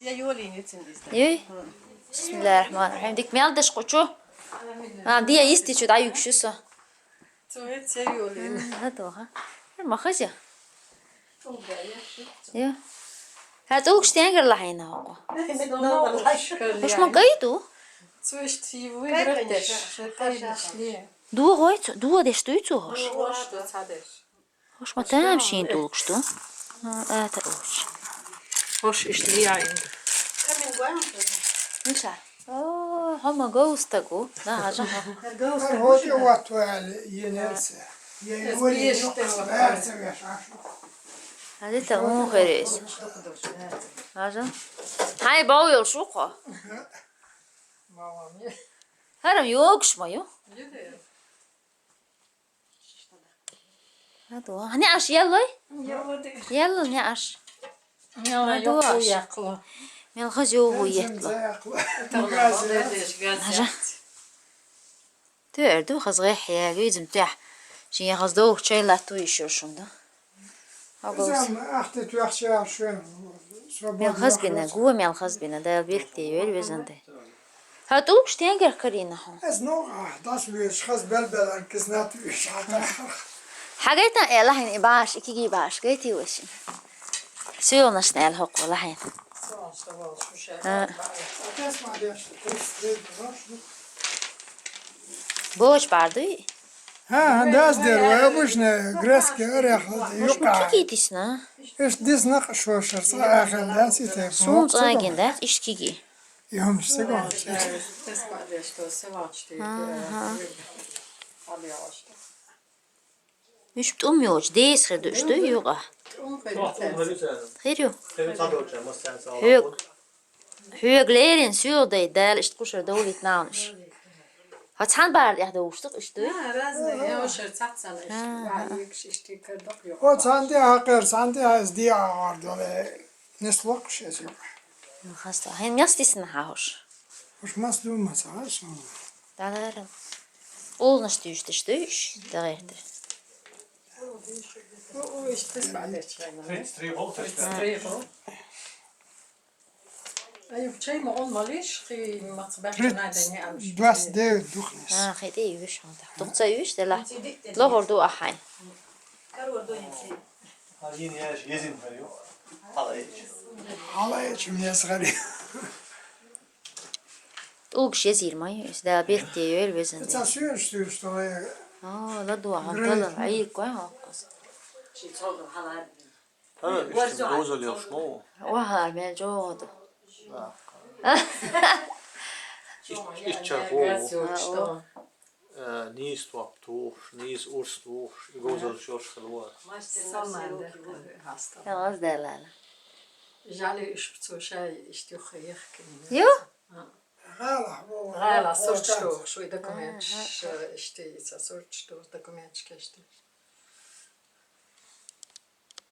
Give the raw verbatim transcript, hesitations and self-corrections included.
Я юлин ицин дизда. Юй? Бисмиллахир-рахманир-рахим. Дик мел даш кучу. А, дия исти чу да юкшуса. Цует я юлин. А, да, ха. Махазя. Ё. Ха, тулгуш тенгер лахина хоку. Уж ма гайду? Цуэш ти выбрать деш. Дуа гойцу, дуа деш дуйцу хош. Хош ма там шин тулгуш ду. А, это уж. Хош ишли айнд. Миша. О, хома гоустагу. Да, ажа. Хоти ватуали енерсе. Я юлин. Ади та он херес. Ажа. Хай бау йол шуко. Харам йогш ма ю. Аду, не аш яллой? Ялла не аш. Аду аш. Мел хаз йогу етла. Ажа. Ту эрду хаз гайх я, гүйзім тях. Шин я хаз доух чай лату ишуршум да. Агос. Зам ахты тюахча шуем. Мел хаз бина, гуа мел хаз бина, да бирте йөл безенде. Ха тулгуш тенгер карина хо. Эз но, а, дас веш, хаз бел-бел аркиснат веш. Хагайтан э лахин и баш, икиги баш, гайти вешин. Сюлнаш нел хоку лахин. А. Боч бардуй? Ха, ха, дас дер, обычно грецкий орех, юка. Кики дисна? Иш дисна шошер, са ахел дас ите. Сун цагин дас, иш кики. Йом сего. Ага. Иш тум йоч, дес хер душ ду юга. Хер ю. Хюг. Хюг лерин сюрдей дал ишт кушер довлит наунш. Ха цан бар я довштук ишт ду. Разные, я ошер цацан ишт. Ага. Ва ик ишт кер док ю. О цанди хакер, цанди аз ди авар доле. Не слок шезю. Хаста. Хен мяс дисна хауш. Уж мас ду мас хауш. Даларам. Улнаш тюш тюш тюш. Дагерте. О, о, ишт тес бадер чайна. Тридцать три гол. Тридцать три гол. Ай, чай ма он малиш, хи мац бахча надо не амш. Двадцать девять духнес. А, хи де юш ханда. Тухца юш де ла. Ло горду ахай. Один яш езин харю. Алайч. Алайч мне схари. Улгуш езир май, да бирте йөл безен. Это сюн что, что я. А, ла дуа, грейт. Ай, кой хоккас. Ха, ишти гозал ёшмо. Ва ха, мен жогоду. Иш иш чархо. Низ туап тухш, низ урс тухш, и гозал шош хилуа. Мастер на все руки. Яз далала. Жали иш пцо шай иш тюх ехкин. Ю? Гала сурч тух, шуй документ, ишти са сурч тух документ кешти.